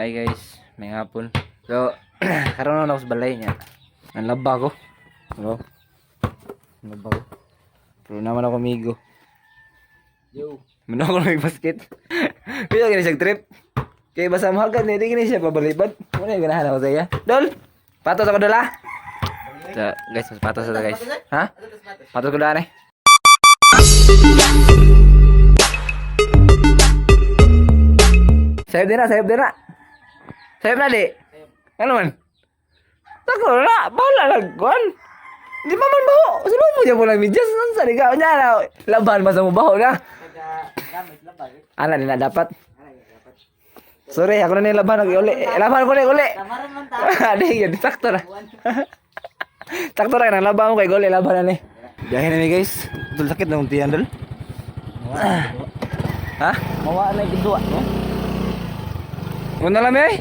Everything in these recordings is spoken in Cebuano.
Hi guys, may hapon. So, karon na ako sa balay niya. Nanlaba ko. Hello. Nanlaba ko. Pero naman ako migo. Yo. Mano ako may basket. Pila gani siya trip. Kay basta mahal ka, hindi gani siya pabalibad. Wala yung ganahan ako sa iya. Dol! Patos ako, Dol, ah! So, guys, mas patos ako, guys. Ha? Patos ko daan eh. Sayop din na, sayop din na. Sayop na, di. Ano man? Tako na, bahala lang, kuan. Di pa man baho. Sino mo dyan mo lang medyas? Saan sa liga? Unya na, laban ba sa mo baho na? Ana din na dapat. Sorry, ako na nilaban og uli. Laban ko ni uli. Tamaran man ta. Adi yun, sakto na. Sakto ra nang laban ko kay guli laban na ni. Biyahe na mi, guys. Dul sakit na akong tiyan, dul. Ha? Mawa na gidua, no? Una lang mi ay.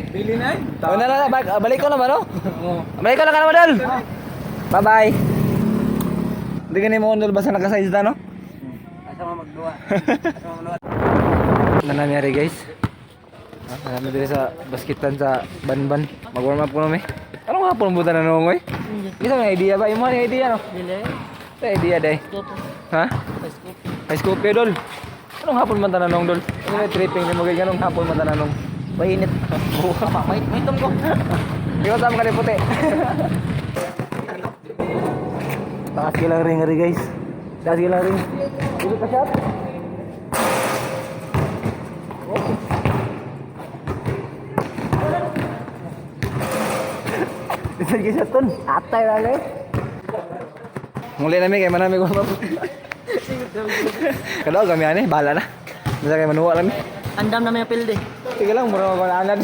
Pili na eh. Una lang, balik ko naman, no? Balik ko lang ka naman, dul. Bye bye. Hindi ka ni mo, dul, basta naka-size na, no? Asa mo magduwa? Asa mo magduwa? Ano nangyari, guys? Ah, namin diri sa baskitan sa Banban. Mag-warm up ko namin. Anong hapon mo na noong oy? Isa may idea ba? Imo ni idea, no? Dili. Sa idea day. Ha? High school pe, dol. Anong hapon man tananong, dol? Ano may tripping ni mo kay ganong hapon man tananong? Mainit. May may ko. Di ko tama ka ni puti. Taas ka lang ring guys. Taas ka lang ring. Dito ka shot. Dito ka shot ton. Atay lang eh. Muli namin kay manami ko pa. Kadaw kami ani, bahala na. Basta kay manuwa lang. Andam na may pilde. Sige lang, mura ko na anad.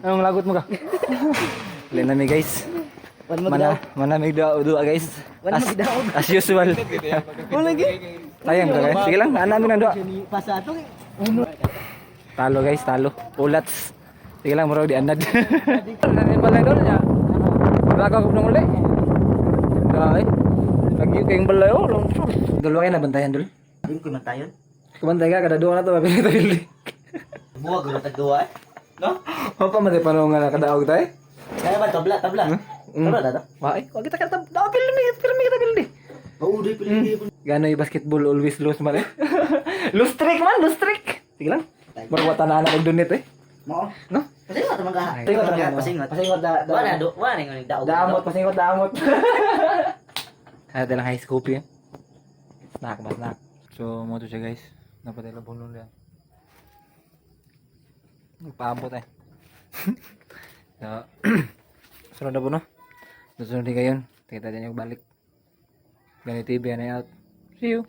Anong lagot mo ka? Wala na mi, guys. Mana, manamig dua, dua, guys. As usual. Wala gi. Sayang ka, guys. Sige lang, namin ang dua. Pasa ato. Talo, guys, talo. Ulats. Sige lang, murag di anad. Nani balay doon niya. Wala ka nung uli. Ay. Lagi kayong balay oh, long. Dul kayo na bantayan, dul. Dili ko man tayon. Kumantay ka kada duwa na to, mapili to dili. Buwag ko tag duwa eh. No? Mapa man tayo panong nga nakadaog tayo. Kaya ba tabla tabla? Tabla ta to. Waay, wag kita kada daw pili mi kita pili. Oo, di pili. Gano yung basketball always lose man eh. Lose streak man, lose streak. Sige lang. Murag wata na anak og donate eh. Mo. No? Pasingot man ka. Pasingot ra man. Pasingot. Pasingot da. Wala do, wala nang daog. Damot, pasingot, damot. Ano lang high school yun? Snack ba, snack? So, mo to siya, guys. Napatay lang bulong yan. Nagpaabot eh. So, sunod na po, no? Susunod din kayo. Kita din yung balik. Ganito, TV na out. See you!